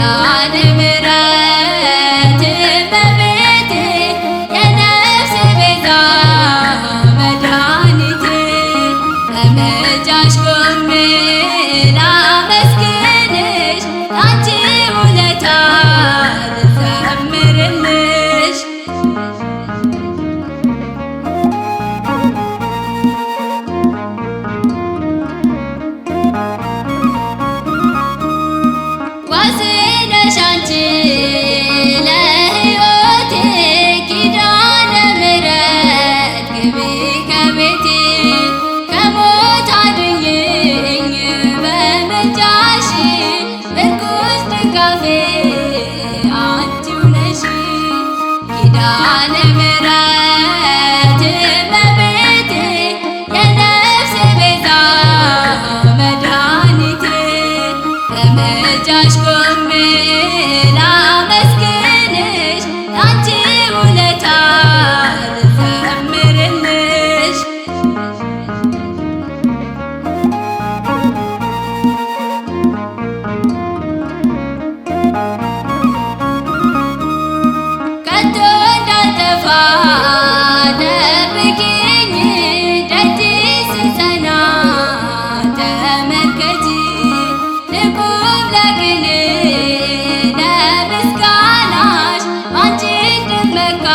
ኪዳነ ምሕረት እመቤቴ የነፍሴ ቤዛ መድኃኒቴ በምልጃሽ ቆሜ ላመስግንሽ ላንቺ ውለታ ልዘምርልሽ። ዋሴ ነሽ አንቺ ለሕይወቴ ኪዳነ ምሕረት ግቢ ከቤቴ ከሞት አድኝኝ በምልጃሽ ምርኩዝ ድጋፌ አንቺው ነሽ። ኪዳነ ምሕረት እመቤቴ የነፍሴ ቤዛ መድኃኒቴ በምልጃሽ ቆሜ ላመስግንሽ ላንቺ ውለታ ልዘምርልሽ። ከቶ እንዳልጠፋ ጠብቂኝ ደጅ ስጸና ተመልከቺ ልቁም ለቅኔ ለምስጋናሽ ባንቺ እንድመካ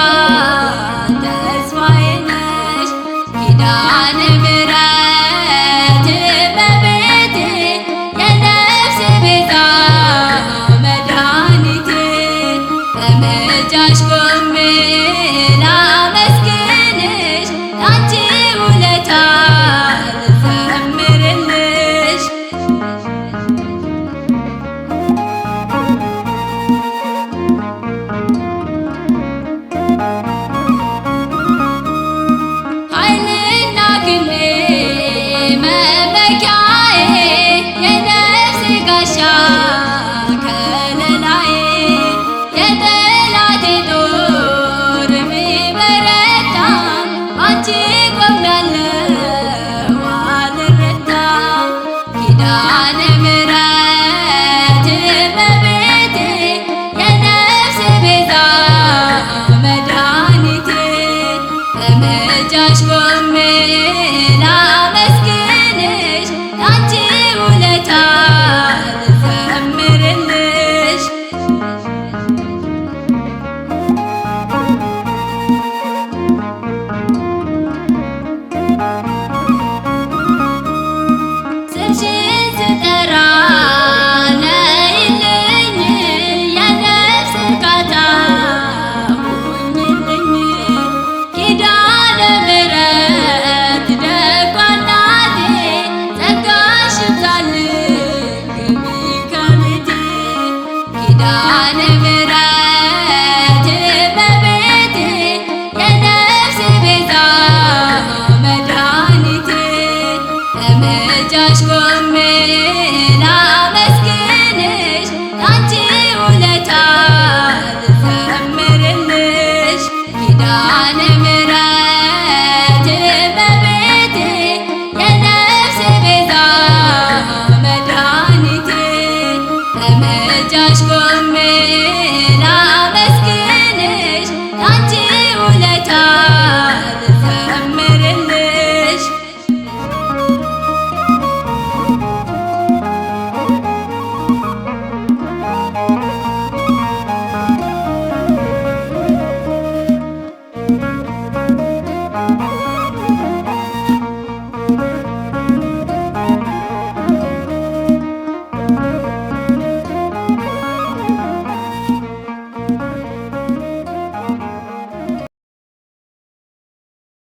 ተስፋዬ ነሽ። ኪዳነ ምሕረት እመቤቴ የነፍሴ ቤዛ መድኃኒቴ በምልጃሽ ቆሜ ላመስግንሽ ላንቺ ውለታ ልዘምርልሽ። ኃይልና ክንዴ መመኪያዬ የነፍሴ ጋሻ ከለላዬ የጠላቴ ጦር ቢበረታ ባንቺ ቆሜያለሁ አልረታም። ኪዳነ ምሕረት እመቤቴ የነፍሴ ቤዛ መድኃኒቴ በምልጃሽ ቆሜ ላመስግንሽ ላንቺ ውለታ ልዘምርልሽ። ስምሽን ስጠራ ነይልኝ የነፍስ እርካታ ሁኚልኝ። ኪዳነ ምሕረት ደጓ እናቴ ጸጋሽ ይብዛልኝ ግቢ ከቤቴ። ኪዳነ ምሕረት እመቤቴ የነፍሴ ቤዛ መድኃኒቴ በምልጃሽ ቆሜ ላመስግንሽ ላንቺ ውለታ ልዘምርልሽ። ኪዳነ ምሕረት እመቤቴ የነፍሴ ቤዛ መድኃኒቴ በምልጃሽ ቆሜ